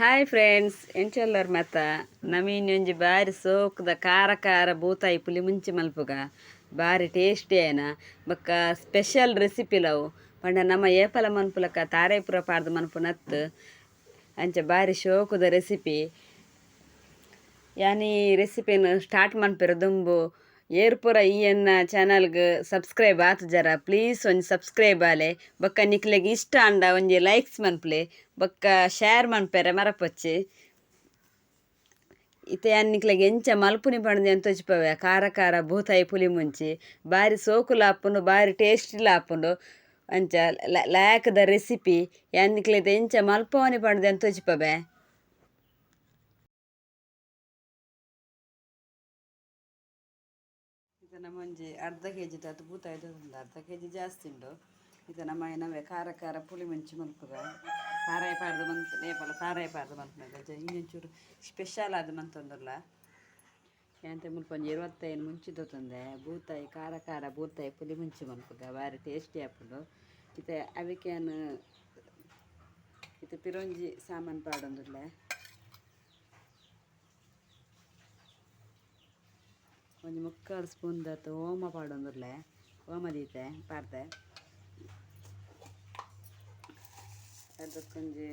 Hi friends, ಎಂಚೊಲ್ಲರ್ ಮತ ನಮೀನೊಂಜಿ ಬಾರಿ ಸೋಕ್ದ ಖಾರ ಖಾರ ಬೂತಾಯಿ ಪುಲಿ ಮುಂಚಿ ಮಲ್ಪುಗ ಬಾರಿ ಟೇಸ್ಟಿ ಆಯ್ನ ಬೊಕ್ಕ ಸ್ಪೆಷಲ್ ರೆಸಿಪಿ ಲವು ಪಂಡ ನಮ್ಮ ಏಪಲ ಮನ್ಪುಲಕ ತಾರೈಪುರ ಪಾಡ್ದು ಮನ್ಪುನತ್ತು ಅಂಚ ಬಾರಿ ಶೋಕುದ ರೆಸಿಪಿ. ಯಾನ್ ಈ ರೆಸಿಪಿನ್ ಸ್ಟಾರ್ಟ್ ಮನ್ಪೆರೆ ದುಂಬು ಏರ್ಪುರ ಈ ಎನ್ನ ಚಾನಲ್ಗ್ ಸಬ್ಸ್ಕ್ರೈಬ್ ಆತುಜರ ಪ್ಲೀಸ್ ಒಂಜಿ ಸಬ್ಸ್ಕ್ರೈಬ್ ಆಲೆ. ಬೊಕ್ಕ ನಿಕ್ಲೆಗ್ ಇಷ್ಟ ಆಂಡ ಒಂಜಿ ಲೈಕ್ಸ್ ಮನ್ಪುಲೆ, ಬೊಕ್ಕ ಶೇರ್ ಮನ್ಪೆರೆ ಮರಪೊಚ್ಚಿ. ಇತ್ತೆ ಯಾನ್ ನಿಕ್ಲೆಗ್ ಎಂಚ ಮಲ್ಪುನಿ ಪಂಡ್ದ್ ಯಾನ್ ತೋಜಿಪವೆ. ಖಾರ ಖಾರ ಬೂತಾಯಿ ಪುಲಿ ಮುಂಚಿ ಬಾರಿ ಸೋಕುಲ ಆಪುಂಡು, ಬಾರಿ ಟೇಸ್ಟಿಲ ಆಪುಂಡು. ಅಂಚ ಲಾಯ್ಕದ ರೆಸಿಪಿ ಯಾನ್ ನಿಕ್ಲೆಗ್ ಎಂಚ ಮಲ್ಪವನಿ ಪಂಡ್ದ್ ಯಾನ್ ತೋಜಿಪವೆ. ಇತ್ತೆ ನಮ್ಮ ಒಂಜಿ ಅರ್ಧ ಕೆ ಜಿ ದಾತ್ ಬೂತಾಯಿ ಉಂಡು, ಅರ್ಧ ಕೆ ಜಿ ಜಾಸ್ತಿ ಉಂಡು. ಇತ್ತೆ ನಮ್ಮ ನವೆ ಖಾರ ಖಾರ ಪುಳಿ ಮುಂಚಿ ಮಲ್ಪುಗ. ತಾರಾಯಿ ಪಾಡ್ದು ಮಂತ್ ನೇಪಲ ತಾರಾಯಿ ಪಾಡ್ದು ಮಲ್ಪುನಗ ಇಂಚೂರು ಸ್ಪೆಷಲ್ ಆದ್ ಮಂತೊಂದುಲ್ಲ. ಎಂತ ಮುಲ್ಪ ಒಂಜಿ 25 ಮುಂಚಿ ತೋತಂದೆ ಬೂತಾಯಿ ಖಾರ ಖಾರ ಬೂತಾಯಿ ಪುಲಿ ಮುಂಚಿ ಮಲ್ಪುಗ ಬಾರಿ ಟೇಸ್ಟಿ ಆಪುಂಡು. ಇತ್ತೆ ಅವಿಕೇನು ಇತ್ತೆ ಪಿರೊಂಜಿ ಸಾಮಾನು ಪಾಡೊಂದುಲ್ಲೆ. ಒಂಜಿ 3/4 ಸ್ಪೂನ್ ದಾತ್ ಓಮ ಪಾಡೊಂದುಲ್ಲೆ. ಓಮ ದೀತೆ ಪಾಡ್ದೆ. ಅದಕ್ಕೊಂಜಿ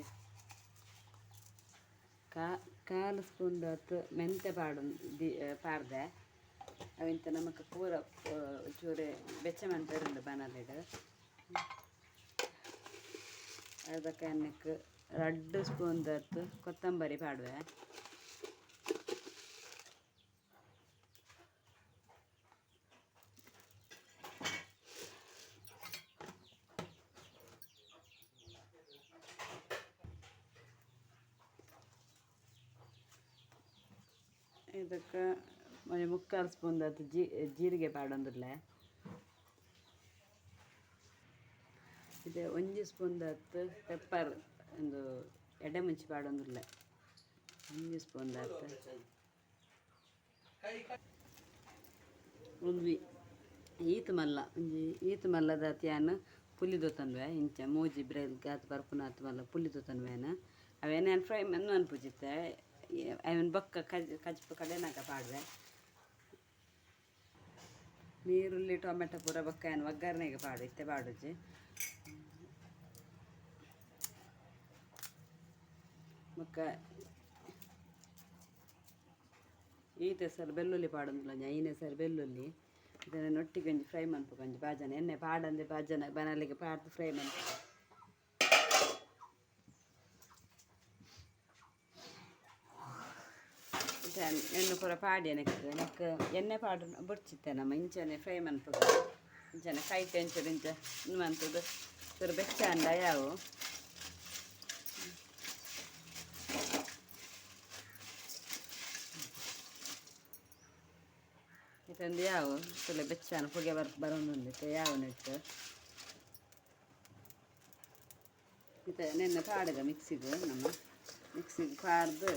1/4 ಸ್ಪೂನ್ ದಾತ್ ಮೆಂತೆ ಪಾಡೊಂದು ಪಾಡ್ದೆ. ಅವಿಂತ ನಮಕ್ ಪೂರ ಚೂರು ಬೆಚ್ಚ ಮನ್ಪೆರುಂಡು ಬಾಣಲೆಡ್. ಅದಕ್ಕೆ ಅನ್ನಕ್ಕೆ 2 ಸ್ಪೂನ್ ದಾತ್ ಕೊತ್ತಂಬರಿ ಪಾಡುವೆ. ಇದಕ್ಕೆ ಒಂಜಿ 3/4 ಸ್ಪೂನ್ ದಾತ್ ಜೀರಿಗೆ ಪಾಡೊಂದುಲ್ಲೆ. ಇದು 1 ಸ್ಪೂನ್ ದಾತ್ ಪೆಪ್ಪರ್ ಒಂದು ಎಡೆ ಮುಂಚಿ ಪಾಡೊಂದುಲ್ಲೆ. 1 ಸ್ಪೂನ್ ದಾತ್. ಒಂಜಿ ಈತ್ ಮಲ್ಲ ಒಂಜಿ ಈತ್ ಮಲ್ಲದಾತ್ ಯಾನ್ ಪುಲಿ ದೊತ್ತೊಂದುವೆ. ಇಂಚ ಮೂಜಿ ಬ್ರೆಲ್ ಗಾತ್ ಬರ್ಪುನಾತ್ ಮಲ್ಲ ಪುಲಿ ದೊತ್ತೊಂದುವೆ. ಅವೇನು ಯಾನ್ ಫ್ರೈ ಮನ್ಪುಜಿತ್ತೆ. ಅವೆನ್ ಬೊಕ್ಕ ಕಜ್ಪು ಕಡೆನಾಗ ಪಾಡುವೆ. ನೀರುಳ್ಳಿ ಟೊಮೆಟೊ ಪೂರ ಬೊಕ್ಕ ಯಾನ್ ಒಗ್ಗರಣೆಗೆ ಪಾಡು, ಇತ್ತೆ ಪಾಡುಜಿ. ಬೊಕ್ಕ ಈತೆ ಸರ್ ಬೆಳ್ಳುಳ್ಳಿ ಪಾಡೊಂದುಲ್ಲ, ಒಂಜಿ 5 ಸರ್ ಬೆಳ್ಳುಳ್ಳಿ. ಇದನ್ನ ಒಟ್ಟಿಗೆ ಒಂಜಿ ಫ್ರೈ ಮನ್ಪುಗ. ಒಂಜಿ ಬಾಜನ ಎಣ್ಣೆ ಪಾಡಂದೆ ಬಾಜನ ಬಾಣಲೆಗೆ ಪಾಡ್ದು ಫ್ರೈ ಮನ್ಪುಗ. ಎಣ್ಣೆ ಪೂರ ಪಾಡಿ ನೆಕ್ ನೆಕ್ ಎಣ್ಣೆ ಪಾಡು ಬೊಡ್ಚಿತ್ತೆ ನಮ್ಮ ಇಂಚನೆ ಫ್ರೈ ಮನ್ಪುಗ. ಇಂಚನೆ ಕೈಟ್ ಒಂಚೂರು ಇಂಚ ಉಂದು ಮಂತುದು ಚೂರು ಬೆಚ್ಚ ಅಂಡ ಯಾವು. ಇದೊಂದು ಯಾವು ತುಲೆ ಬೆಚ್ಚಾನ ಪುಗೆ ಬರೋಂದುಂಡು ಇತ್ತೆ ಯಾವು ನೆಟ್ಟು. ಇತ್ತೆ ನೆನ್ನೆ ಪಾಡುಗ ಮಿಕ್ಸಿಗೆ, ನಮ್ಮ ಮಿಕ್ಸಿಗೆ ಪಾಡ್ದು.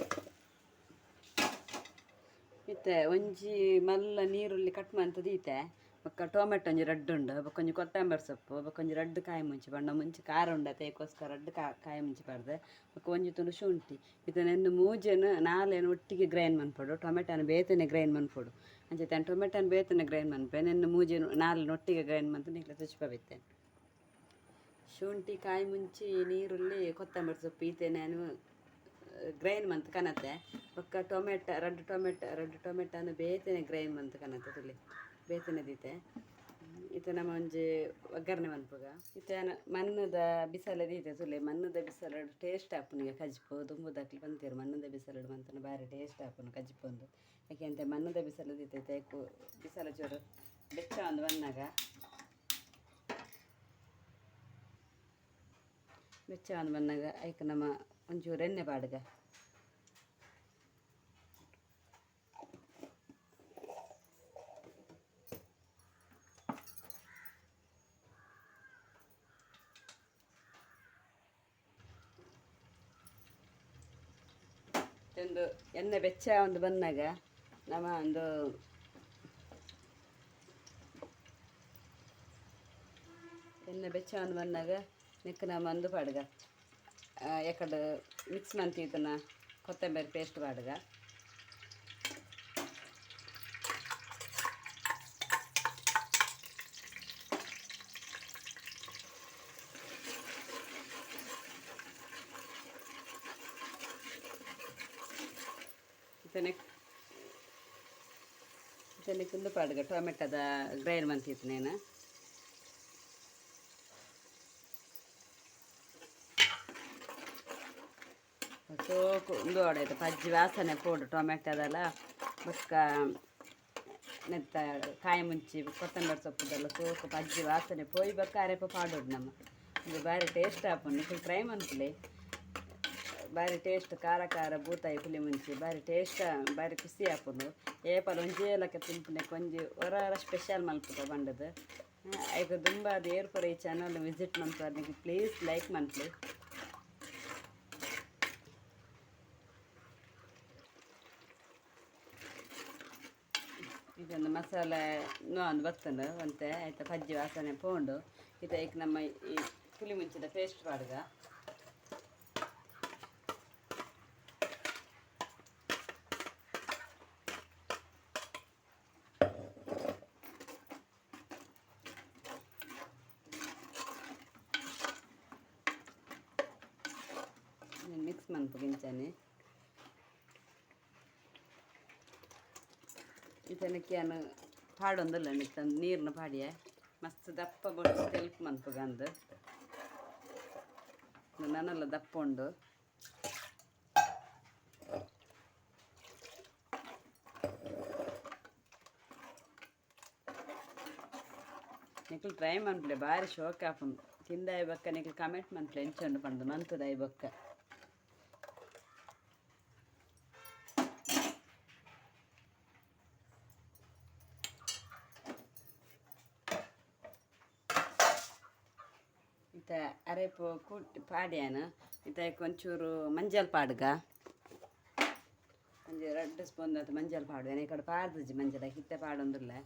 ಇತ್ತೆ ಒಂಜಿ ಮಲ್ಲ ನೀರುಳ್ಳಿ ಕಟ್ ಮಂತುದು ಈತೆ. ಬೊಕ್ಕ ಟೊಮೆಟೊ ಒಂಜಿ ರಡ್ಡ್ ಉಂಡು, ಬೊಕ್ಕ ಒಂಜಿ ಕೊತ್ತಂಬರಿ ಸೊಪ್ಪು, ಬೊಕ್ಕ ಒಂಜಿ 2 ಕಾಯಿ ಮುಂಚಿ ಬಣ್ಣ ಮುಂಚಿ ಖಾರ ಉಂಡು ಅತೇಕೋಸ್ಕರ 2 ಕಾಯಿ ಮುಂಚಿ ಪಾಡ್ದೆ. ಬೊಕ್ಕ ಒಂಜಿ ತುಂಡು ಶುಂಠಿ. ಇತ್ತೆ ನೆನ್ನೆ ಮೂಜೆನ್ ನಾಲೆನ್ ಒಟ್ಟಿಗೆ ಗ್ರೈಂಡ್ ಮನ್ಪೊಡು. ಟೊಮೆಟೊನ ಬೇತೆನೆ ಗ್ರೈಂಡ್ ಮನ್ಪೊಡು. ಅಂಚ ಇತ್ತೆ ಟೊಮೆಟೊನ ಬೇತೆನೆ ಗ್ರೈಂಡ್ ಮನ್ಪೆ. ನೆನ್ನೆ ಮೂಜೆನ್ ನಾಲೆನ್ ಒಟ್ಟಿಗೆ ಗ್ರೈಂಡ್ ಮಂತ್ ನಿಕ್ಲೆ ತೋಜಿಪಾವಿತ್ತೆ. ಶುಂಠಿ, ಕಾಯಿ ಮುಂಚಿ, ನೀರುಳ್ಳಿ, ಕೊತ್ತಂಬರಿ ಸೊಪ್ಪು ಈತೆ ನಾನು ಗ್ರೈಂಡ್ ಮಂತ್ ಕನತೆ. ಬೊಕ್ಕ ಟೊಮೆಟೊ 2 ಟೊಮೆಟೊ 2 ಟೊಮೆಟೊನ ಬೇತೆನೆ ಗ್ರೈಂಡ್ ಮಂತ್ ಕನತೆ. ತುಲೆ ಬೇತೆನೆ ದೀತೆ. ಇತ್ತೆ ನಮ್ಮ ಒಂಜಿ ಒಗ್ಗರಣೆ ಮನ್ಪುಗ. ಇತ್ತೆ ಮಣ್ಣುದ ಬಿಸಲೆ ದೀತೆ. ತುಲೆ ಮಣ್ಣುದ ಬಿಸಲೆಡ್ ಟೇಸ್ಟ್ ಆಪುನಿಗೆ ಕಜ್ಪು. ದುಂಬುದಕ್ಲು ಪಂತೆರ್ ಮಣ್ಣುದ ಬಿಸಲೆಡ್ ಮಂತುಂಡ ಬಾರಿ ಟೇಸ್ಟ್ ಆಪುಂಡು ಕಜ್ಪು ಅಂದು. ಯಾಕೆ ಮಣ್ಣುದ ಬಿಸಲೆ ದೀತೆ. ತೇಕು ಬಿಸಲೆ ಚೂರು ಬೆಚ್ಚ ಒಂದು ಬನ್ನಾಗ ಬೆಚ್ಚ ಒಂದು ಬನ್ನಾಗ ಐಕ್ ನಮ್ಮ ಒಂಚೂರು ಎಣ್ಣೆ ಪಾಡುಗ. ಒಂದು ಎಣ್ಣೆ ಬೆಚ್ಚ ಒಂದು ಬಂದಾಗ ನಮ್ಮ ಒಂದು ಎಣ್ಣೆ ಬೆಚ್ಚ ಒಂದು ಬಂದಾಗ ನೆಕ್ ನಮ್ಮ ಒಂದು ಪಾಡುಗ. ಎಕಡೆ ಮಿಕ್ಸ್ ಮಂತಿತ್ತನ ಕೊತ್ತಂಬರಿ ಪೇಸ್ಟ್ ಪಾಡುಗ. ಇತನೆ ಇತನೆ ಕುಂದು ಪಾಡುಗ ಟೊಮೆಟೊದ ಗ್ರೈಂಡ್ ಮಂತಿತ್ತನೇನು. ಸೋಕು ಉಂದು ಆಡೈತೆ ಪಜ್ಜಿ ವಾಸನೆ ಪೋಡು ಟೊಮೆಟೊದೆಲ್ಲ ಬೊಕ್ಕ ನೆತ್ತ ಕಾಯಿ ಮುಂಚಿ ಕೊತ್ತಂಬರಿ ಸೊಪ್ಪುದೆಲ್ಲ ಸೋಕು ಪಜ್ಜಿ ವಾಸನೆ ಪೋಯಿ ಬೊಕ್ಕ ಅರೆಪ ಪಾಡೋಡು ನಮ್ಮ. ಇದು ಬಾರಿ ಟೇಸ್ಟ್ ಆಪುಂಡು, ನಿಕುಲು ಟ್ರೈ ಮನ್ಪುಲೆ. ಬಾರಿ ಟೇಸ್ಟ್, ಖಾರ ಖಾರ ಬೂತಾಯಿ ಪುಲಿ ಮುಂಚಿ ಬಾರಿ ಟೇಸ್ಟ್, ಬಾರಿ ಖುಷಿ ಆಪುಂಡು. ಏಪಲ ಒಂಜೇ ಲಕ ತಿನ್ಪುನೆಕ್ ಒಂಜಿ ಒರ ಒರ ಸ್ಪೆಷಲ್ ಮಲ್ಪುಗ ಪಂಡದು. ಐಕ್ ದುಂಬಾದ್ ಏರ್ ಪೂರ ಈ ಚಾನಲ್ ವಿಸಿಟ್ ಮನ್ಪುವರ್ ನಿಕುಲು ಪ್ಲೀಸ್ ಲೈಕ್ ಮನ್ಪುಲೆ. ಇದೊಂದು ಮಸಾಲೆ ಒಂದು ಬತ್ತುಂಡು ಒಂತೆ ಆಯ್ತ ಪಜ್ಜಿ ವಾಸನೆ ಪೋಂಡು. ಇದು ಐಕ್ ನಮ್ಮ ಈ ಪುಲಿ ಮುಂಚಿದ ಪೇಸ್ಟ್ ಪಾಡುಗ. ಮಿಕ್ಸ್ ಮನ್ಪುಗಿಂಚನೆ ಇದನ್ನಕ್ಕೆ ಪಾಡೊಂದುಲ್ಲ ಮಿತ್ತ ನೀರ್ನ ಪಾಡಿಯ ಮಸ್ತ್ ದಪ್ಪ ಬೊಟ್ಟು ತೆಲ್ಪು ಮನ್ಪುಗಂದು ನನಲ್ಲ ದಪ್ಪ ಉಂಡು. ನಿಕುಲು ಟ್ರೈ ಮನ್ಪುಲೆ, ಬಾರಿ ಶೋಕ್ ಆಪುಂಡು. ತಿಂದಾಯಿ ಬೊಕ್ಕ ನಿಕುಲು ಕಮೆಂಟ್ ಮನ್ಪುಲೆ ಎಂಚ ಉಂಡು ಪಂಡ್ದು ಮಂತುದಾಯಿ ಬೊಕ್ಕ. ಇತ್ತೆ ಅರೆಪು ಕೂಟ್ ಪಾಡ್ಯಾನ. ಇತ್ತೆ ಒಂಚೂರು ಮಂಜಲ್ ಪಾಡ್ಗ, ಒಂಜಿ ರಡ್ಡ್ ಸ್ಪೂನ್ ದಾತ್ ಮಂಜಲ್ ಪಾಡುವೆ. ಈ ಕಡೆ ಪಾಡ್ದಿಜ್ಜಿ ಮಂಜಲ್, ಇತ್ತೆ ಪಾಡೊಂದುಲ್ಲೆ.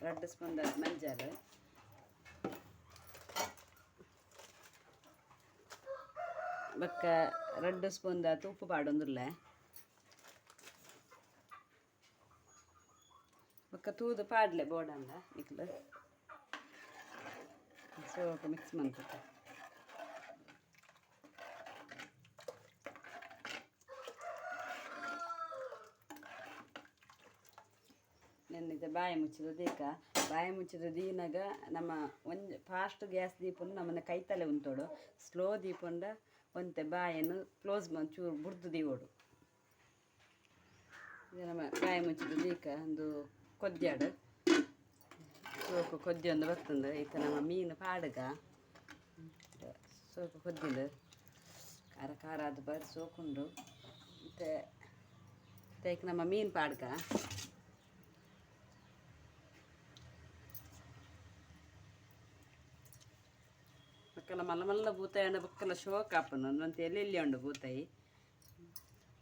ರಡ್ಡ್ ಸ್ಪೂನ್ ದಾತ್ ಮಂಜಲ್. ಬೊಕ್ಕ ರಡ್ಡ್ ಸ್ಪೂನ್ ದಾತ್ ಉಪ್ಪು ಪಾಡೊಂದುಲ್ಲೆ. ಬೊಕ್ಕ ತೂದು ಪಾಡ್ಲೆ ಬೋಡಂಡ ನಿಕ್ಲು. ಸೋಕು ಮಿಕ್ಸ್ ಮನ್ಪುಗ. ನೆನ್ನಿದ ಬಾಯಿ ಮುಚ್ಚಿದ ದೀಕ, ಬಾಯಿ ಮುಚ್ಚಿದ ದೀನಾಗ ನಮ್ಮ ಒಂಜಿ ಫಾಸ್ಟ್ ಗ್ಯಾಸ್ ದೀಪುಂಡು ನಮ್ಮನೆ ಕೈತಲೆ ಉಂತೋಡು, ಸ್ಲೋ ದೀಪುಂಡ ಒಂತೆ ಬಾಯನ್ನು ಕ್ಲೋಸ್ ಚೂರು ಬುಡ್ದು ದೀವೋಡು. ಇದು ನಮ್ಮ ಬಾಯಿ ಮುಚ್ಚಿದ ದೀಕ ಒಂದು ಕೊದ್ಯಾಡು ಸೋಕು ಕೊದ್ದಿ ಒಂದು ಬರ್ತಂದು. ಈತ ನಮ್ಮ ಮೀನು ಪಾಡುಗ ಸೋಕು ಕೊದ್ದಿಂಡು ಖಾರ ಖಾರ ಅದು ಬಾರಿ ಸೋಕುಂಡು. ಮತ್ತು ತೈಕ್ ನಮ್ಮ ಮೀನು ಪಾಡ್ಗ. ಬೊಕ್ಕಲ ಮಲ್ಲ ಮಲ್ಲ ಬೂತಾಯಿ ಅಂಡ ಬೊಕ್ಕಲ ಶೋಕ್ ಆಪುಂಡು. ಒಂದೊಂದು ಎಲ್ಲಿ ಉಂಡು ಬೂತಾಯಿ.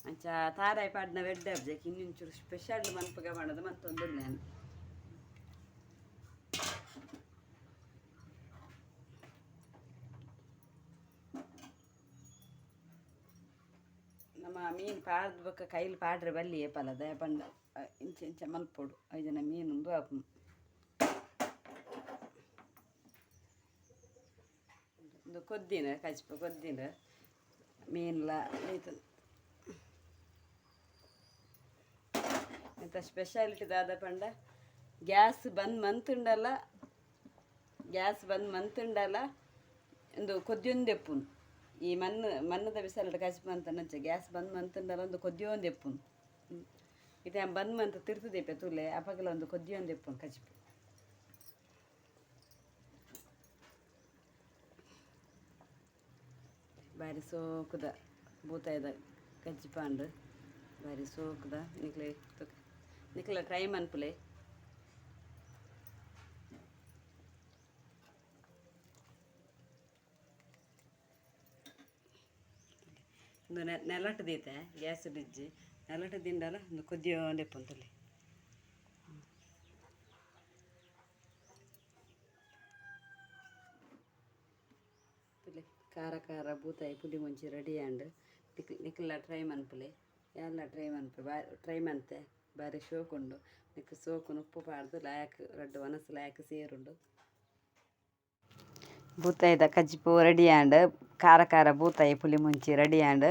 ಅಂಚ ತಾರಾಯಿ ಪಾಡ್ನ ವೆಡ್ಡೆ ಅಬ್ಜೆಕ್ ಇನ್ನೊಂಚೂರು ಸ್ಪೆಷಲ್ ಮನ್ಪುಗ ಮಾಡೋದು ಮತ್ತೊಂದು ನಾನು. ನಮ್ಮ ಮೀನು ಪಾಡ್ದು ಬೊಕ್ಕ ಕೈಲಿ ಪಾಡ್ರೆ ಬಲ್ಲಿ ಏಪಲ ದಯಪಂಡ ಇಂಚ ಇಂಚ ಮಲ್ಪೊಡು ಐಜನ ಮೀನು ಉಂದು ಆಪುಂಡು. ಉಂದು ಕೊದ್ದಿನ ಕಜ್ಪು ಕೊದ್ದಿನ ಮೀನ್ಲ ಎಂತ ಸ್ಪೆಷಾಲಿಟಿ ದಾದ ಪಂಡ ಗ್ಯಾಸ್ ಬಂದ್ ಮಂತುಂಡಲ, ಗ್ಯಾಸ್ ಬಂದ್ ಮಂತುಂಡಲ ಉಂದು ಕೊದ್ಯೊಂದೆಪ್ಪುನು. ಈ ಮಣ್ಣು ಮಣ್ಣದ ಬಿಸಲಡ್ ಕಜ್ಪು ಮಂತನಂಚ ಗ್ಯಾಸ್ ಬಂದ್ ಮಂತುಂಡಲ ಒಂದು ಕೊದ್ಯೊಂದೆಪ್ಪುನು. ಇತ್ತೆ ಬಂದ್ ಮಂತ್ ತಿರ್ತು ದೀಪೆ ತೂಲೆ ಅಪಗಲ ಒಂದು ಕೊದ್ಯೊಂದೆಪ್ಪುನು ಕಜ್ಪು. ಬಾರಿ ಸೋಕುದ ಬೂತಾಯ್ದ ಕಜ್ಜಿಪಾಂಡು ಬಾರಿ ಸೋಕುದ. ನಿಕ್ಲೆ ನಿಕ್ಲ ಟ್ರೈ ಮನ್ಪುಲೆ. ಉಂದು ನೆಲಟ್ ದೀತೆ ಗ್ಯಾಸ್ ಡಿಜ್ಜಿ ನೆಲಟ್ ದಿಂಡಲ ಒಂದು ಕೊದ್ಯೊಂದೆಪ್ಪುಂತುಲೆ. ಖಾರ ಖಾರ ಬೂತಾಯಿ ಪುಲಿ ಮುಂಚಿ ರೆಡಿ ಆಂಡ್. ನಿಕ್ಲ ಟ್ರೈ ಮನ್ಪುಲೆ, ಯಾನ್ಲ ಟ್ರೈ ಮನ್ಪೆ. ಬಾ ಟ್ರೈ ಮಂತೆ, ಬಾರಿ ಶೋಕುಂಡು. ನಿಕ್ ಸೋಕುನು ಉಪ್ಪು ಪಾಡ್ದು ಲಾಯಕ್ ರಡ್ಡ್ ವನಸ್ ಲಾಯಕ್ ಸೇರುಂಡು. ಬೂತಾಯಿದ ಕಜಿಪು ರೆಡಿ ಆಂಡ್. ಖಾರ ಖಾರ ಬೂತಾಯಿ ಪುಲಿ ಮುಂಚಿ ರೆಡಿ ಆಂಡ್.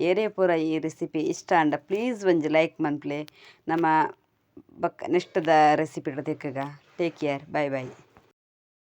ಏರೇ ಪೂರ ಈ ರೆಸಿಪಿ ಇಷ್ಟ ಆಂಡ ಪ್ಲೀಸ್ ಒಂಜಿ ಲೈಕ್ ಮನ್ಪುಲೆ. ನಮ್ಮ ಬೊಕ್ಕ ನೆಕ್ಸ್ಟ್ ದ recipe ತಿಕ್ಕುಗ. Take care, bye bye.